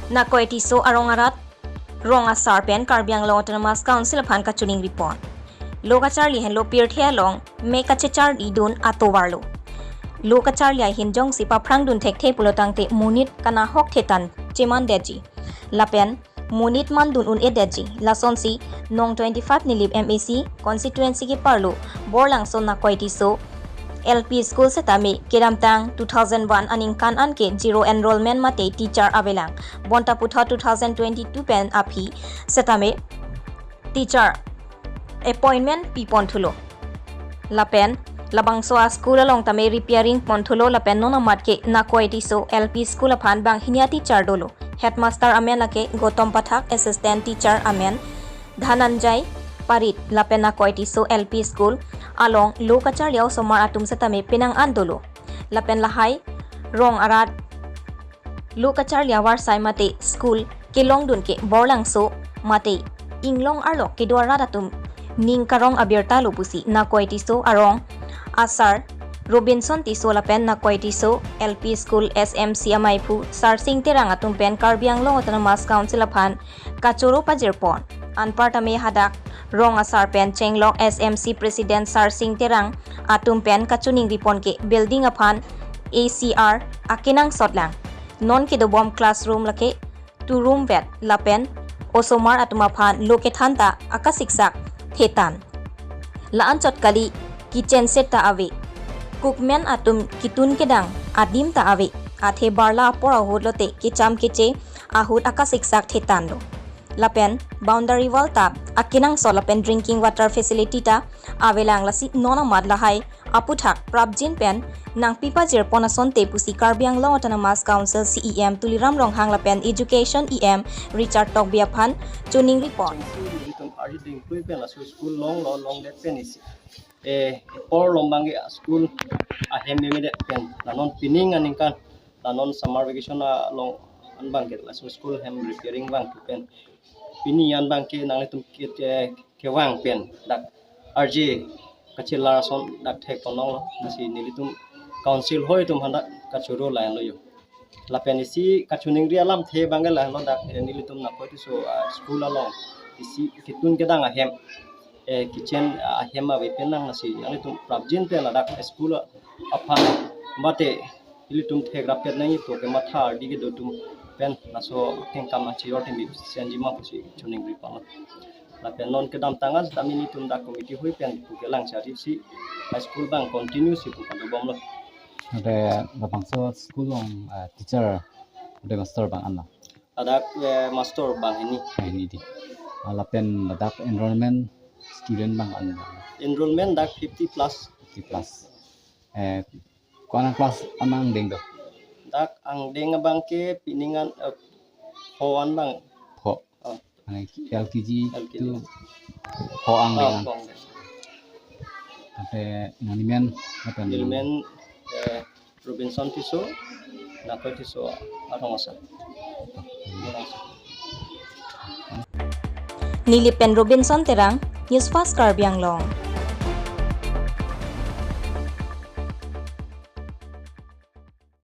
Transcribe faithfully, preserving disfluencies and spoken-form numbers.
Nakoi Tisso arong arat rong asar pen Karbi Anglong Autonomous Council aphan kachiningri pon. Lo kacharli henlo pirthe along me kachecharlidun atovar lo. Lo kacharli ahin jongsi paphrangdun thekthe pulo tangte monit kanahok thetan chemandetji. Lapen monit mandun un-edetji. Lasonsi non twenty-five Nilip M A C constituency keparlo Borlangso Nakoi Tisso L P school setame kedamtang two thousand one aningkan anke zero enrollment mate teacher avelang. Bonta puthot two thousand twenty-two pen aphi setame teacher appointment pipon thulo. Lapen labangso a-school along tame repairing pon thulo lapen non amat ke Nakoi Tisso L P school aphan banghini a-teacher dolo. Headmaster amen lake Gautam Pathak, assistant teacher amen Dhananjay Parit, lapen Nakoi Tisso L P school along lo kacharli a-osomar atum setame penang an dolo. Lapen lahai rong arat lo kacharli avarsai mate school kelongdun ke Borlangso mate inglong arlo kedo arat atum ning karong abirta lo pusi Nakoi Tisso arong asar Robinson Tisso lapen Nakoi Tisso L P school S M C amaiphu Sarsing Terang atum pen Karbi Anglong Autonomous Council aphan kachoro pajir pon. Anparta me hadak rong asar pen chenglok S M C President Sarsing Terang atum pen kachiningri pon ke building aphan A C R akenangsot lang. Non kedobom classroom lake two room vet lapen osomar atum aphan lo kethan ta akasiksak thetan. La-anchot kali kitchen set ta ave. Cookman atum kitun kedang adim ta ave. Athe barla apor ahut lote kecham keche ahut akasiksak thetan lo. Lapen boundary wall ta akenangsot lapen drinking water facility ta avelang lasi non amat lahai aputhak prapjin pen nangpi pajir pon asonte pusi Karbi Anglong Autonomous Council C E M Tuliram Ronghang lapen Education E M Richard Tokbi aphan chiningri pon. Chengsi nelitum arji dingpui pen laso school longlo, longdet pen isi. Eh, apor lom abangke school ahem memedet pen. La non pining aningkan, la non summer vacation along an abangke laso school hem repairing abang pen. Pini an abangke nanglitum ke, ke, kevang pen dak arji kachelar ason dak thek ponlonglo. Lasi nelitum council hoi atum aphan dak kachoro lain lo yo. Lapen isi kachiningri alamthe abangke lahenlo dak, eh, nelitum Nakoi Tisso, ah, school along isi kitun kedang ahem, eh, kitchen, ah, ahem ave pen nang lasi nanglitum prapjin pen ladak school aphan mate ilitum thekrap pet nangji pu kematha ardi kedo atum pen laso kengkam achiror timi senji ma pusi chiningri pon. Lapen non kedamtang setame nelitum dak committee hoi pen pu kelang charlisi high school abang continue si pu kadobomlo. Ante labangso school along, ah, teacher ante master abang anlo? Ladak, eh, master banghini. Banghini di. Ah, lapen ladak enrollment student abang anlo? Enrollment dak fifty plus. Fifty plus. Eh, ko-an class an angdeng do? Dak angdeng abangke pining an, eh, pho an abang. Pho. Oh. Ane L K G L K G. To pho angdeng. Oh, pho angdeng. Ante nangli men, apa nangli men? Neli men, eh, Robinson Tisso, Nakoi Tisso arong asar. Nilip pen Robinson Terang, News Fast Karbi Anglong.